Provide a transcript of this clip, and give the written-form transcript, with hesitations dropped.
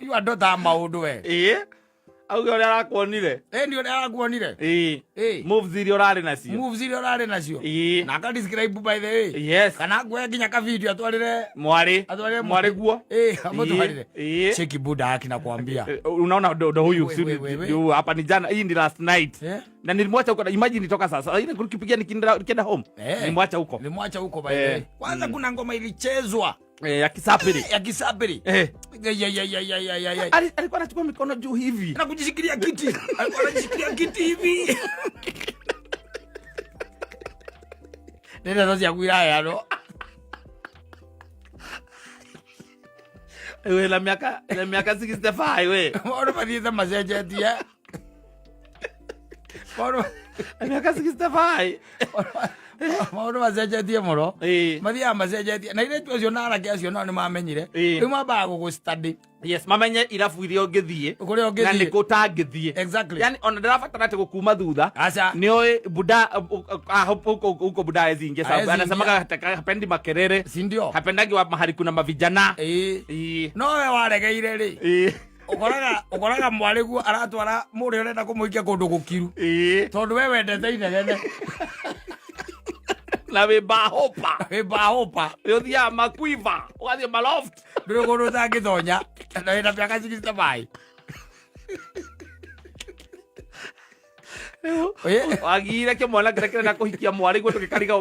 Iu andũ ta maũndũ we. Ĩĩ, auge ũrĩa arakuonire. Ĩ nĩ ũrĩa arakuonire. Ĩĩ. Ĩ. Moves iria ũrarĩ nacio. Moves iria ũrarĩ nacio. Ĩĩ. Na aka describe by the way. Yes. Kana nguoya nginya ka video atwarĩre Mwarĩ. Atwarĩre Mwarĩ guo. Ĩ, amũtwarĩre. Ĩĩ. Cheki buda haki nakwambia. Eh, unaona ndo huyu We, si we, we, we. ndio hapa ni jana, hii ni last night. Eh? Na nilimwacha huko, imagine toka sasa ile kukipigia nikienda home. Eh. Nilimwacha huko. Nilimwacha huko by the Eh. way. Kwanza kuna ngoma ilichezwa Eh, ya Kisapiri. ya Kisapiri. Eh. Ya ya ya ya ya ya ya. ya. Alikuwa anachukua mikono juu hivi. Na kujishikilia kiti. Alikuwa anajishikilia kiti hivi. Nenda sasa ya kuiraya no. We na miaka 65 we. Maũndũ mathiĩte macenjetie. Maũndũ Na miaka 65. Maũndũ macenjetie mũno. Ĩĩ. Mathiaga macenjetie. Na airĩtu acio na anake acio nao nĩ mamenyire. Ĩĩ. Rĩu mambaga gũgũ study. Yes, mamenye irabu iria ũngĩthiĩ. Kũrĩa Na ũngĩthiĩ. nĩkũ ũtangĩthiĩ. Exactly. Yani ona ndĩrabatara atĩ gũkuma thutha. Aca. Nĩoĩ buda huko buda hawezi ingia sababu Hawezi anasemaga hapendi makelele. Si ndio? Hapendangi wa mahali kuna mavijana. Ĩĩ. Ĩĩ. No we waregeire rĩ. Ĩĩ. Ũkoraga mwarĩguo aratwara mũrĩa ũrenda kũmũikia kũndũ gũkiru. Ĩĩ. Tondũ we wendete inegene. Na wĩ bahopa. Wĩ bahopa. Nĩ ũthiaga makuiva, ũgathiĩ maloft. Ndũrĩ kũndũ ũtangĩtonya. Na wĩna mĩaka 65. Ĩĩ. Wagire kĩmwana kĩrĩa kĩrenda kũhikia mwarĩguo tũgĩkariga.